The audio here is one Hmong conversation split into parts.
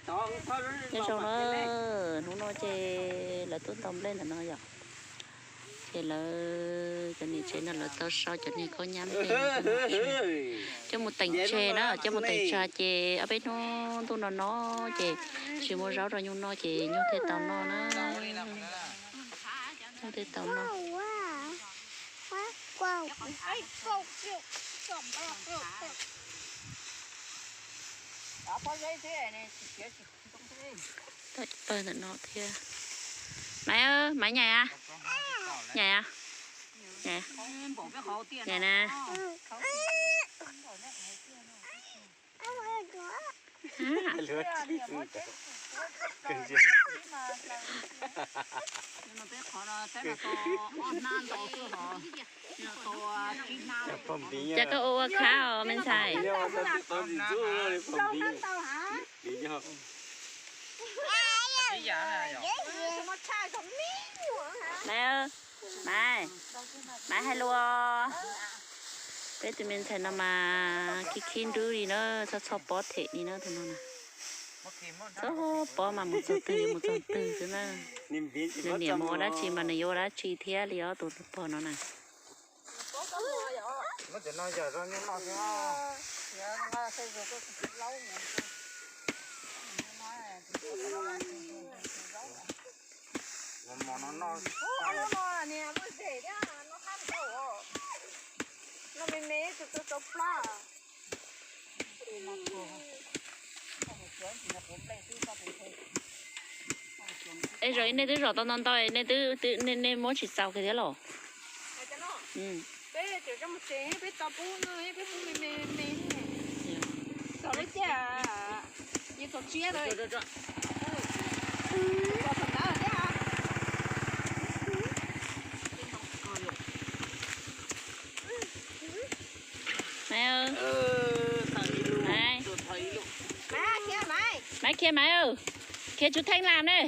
Nyob zoo na, hnub no ces lawv tuaj ntaus nplej ntawm no yom. Ces lawv cov niam tsev no lawv tau sau cov niag khaub nyab nplej coj mus teem tseg na, coj mus teem tseg ces ob peb hnub ntuj no no ces tsis muaj zaub rau nyuj noj ces nyuj thiaj tau noj na. Nyuj thiaj tau noj. Tau cov pawg ntawm no thiab. Maiv, Maiv nyaim a, nyaim a, nyaim na. Cas koj ua ua khab os me ntxhais? Maiv, Maiv, Maiv hais lus. Peb tus me ntxhais no mas khib khib nrub li na, txhob txhob pob them li na tus no na. Txhob pob mas mus txog twg yuav mus txog twg xwb na. Nws niam mus ua dab tsi mas nws yuav ua dab tsi thiab li os tus pog no na. Es zaum nej twb zom tau ntau ntau, nej twb nej muab tsis txaus kiag thiab los? Maiv, Maiv, Maiv, khiav Maiv, khiav tsum theej lam ne.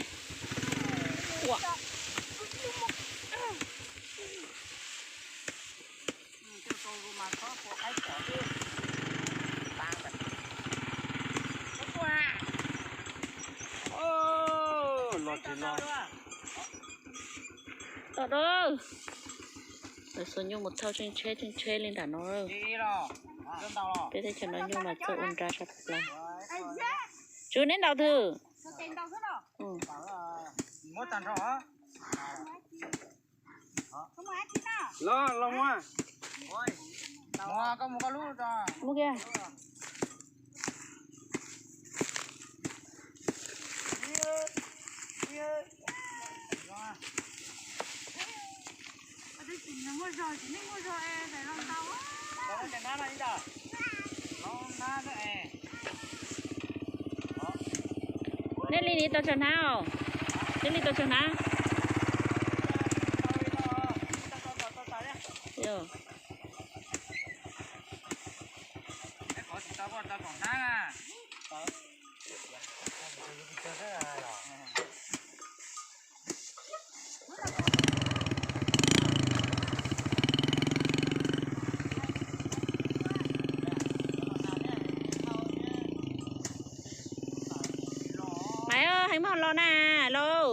Tom da, lawv xuas nyuj mus thauj tsheej tsheb tsheej tsheb li nram no. Peb teb chaws no nyuj mas txawj ua nra tshaj plaws. Tsum neb ntaus twg? Muab kiag. Nej li li tau tsaug hnab os. Nej li tau tsaug hnab. Maiv, heev mog los na lauj.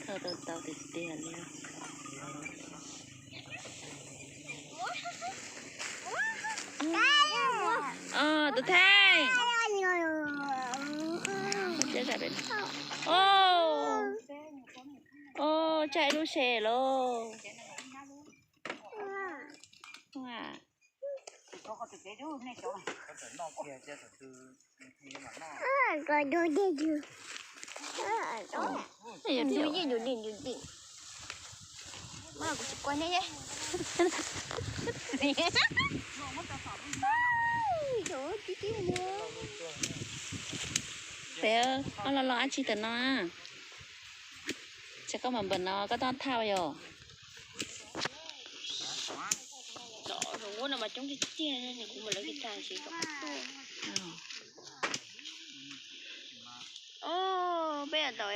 Thauj tau tau tiag tiag li. Tus theej. Tshaib lub se lauj. Peb, koj los los dab tsi tam no? Tsam koj mam npam no koj toj thauj yom? Peb tau